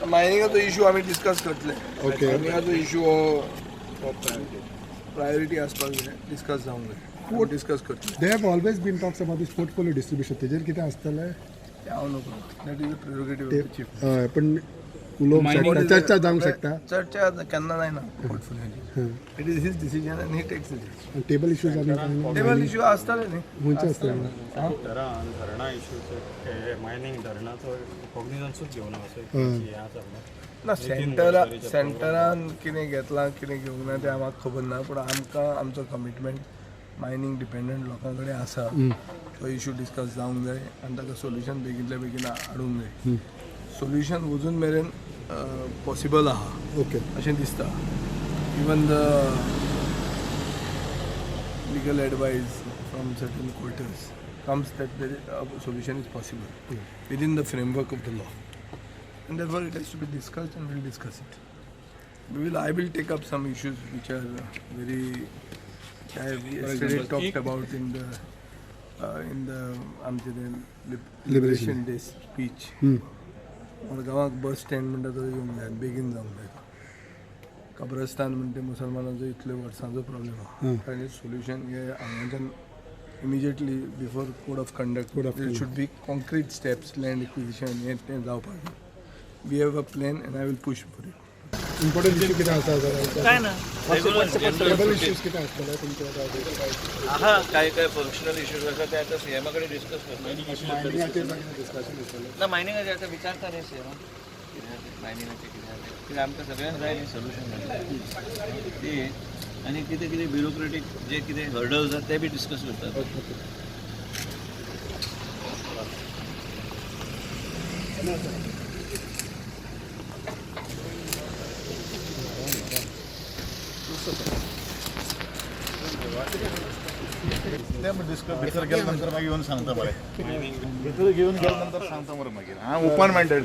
मायनिंगाचो issue आमी discuss करतले. Okay. मायनिंगाचो issue हो प्रायोरिटी आसपाक जाय, डिस्कस जावंक जाय, डिस्कस करतले. There have always been talks about this portfolio distribution. तेजेर कितें आसतलें? ते हांव नको, that is a prerogative of chief. हय, पण उलोवंक शकता, चर्चा जावंक शकता. चर्चा केन्ना जायना पोर्टफोलियोची. It is his decision and he takes it. Table issues आनी कांय ना? टेबल इशू आसतले न्ही. खंयचे आसतले? धरणां इशूचे, मायनींग धरणाचो कॉग्निजन्सूच घेवना असो एक हें आसा. ना, सेंटरा सेंटरान कितें घेतलां, कितें घेवंक ना तें आमकां खबर ना, पूण आमकां आमचो कमिटमेंट मायनींग डिपेंडंट लोकां कडेन आसा. तो इशू डिस्कस जावंक जाय आनी ताका सोल्युशन बेगीनल्या बेगीन हाडूंक जाय. सोल्युशन अजून मेरेन पॉसिबल आहा अशें दिसता. Even the legal advice from certain quarters comes that there a solution is possible within the framework of the law. And therefore it has to be discussed and we'll discuss it. I will take up some issues which are very, I have yesterday talked about in the आमचे ते liberation day speech. मडगांवाक bus stand म्हणटा तो येवंक जाय, बेगीन जावंक जाय. कब्रस्तान म्हणटे मुसलमानांचो इतले वर्सांचो प्रॉब्लेम आहा, ताजें सोल्युशन हे हांगाच्यान immediately before code of conduct Code of there should be concrete steps, land acquisition हें तें जावपाक जाय. We have a plan and I will push for it. Important issue कितें आसा जाल्यार? काय ना, रेग्युलर. टेबल इश्यूज कितें आसतले तुमचे? आहा, काय काय फंक्शनल इश्यूज आसा ते आतां सीएमा कडेन डिस्कस करता. मायनिंगाचेर डिस्कशन आसतलें? ना, मायनिंगाचेर आतां विचारता न्ही सीएमा, कितें आसा मायनिंगाचें, कितें आसा, कित्याक आमकां सगळ्यांक जाय न्ही सोल्युशन ते. आनी कितें कितें ब्युरोक्रेटीक जे कितें हर्डल्स आसा ते बी डिस्कस करतात. ते डिस्कस भितर गेल्या नंतर मागीर येवन सांगता मरे, भितर घेवन गेल्या नंतर सांगता मरे मागीर. हांव ओपन मायंडेड.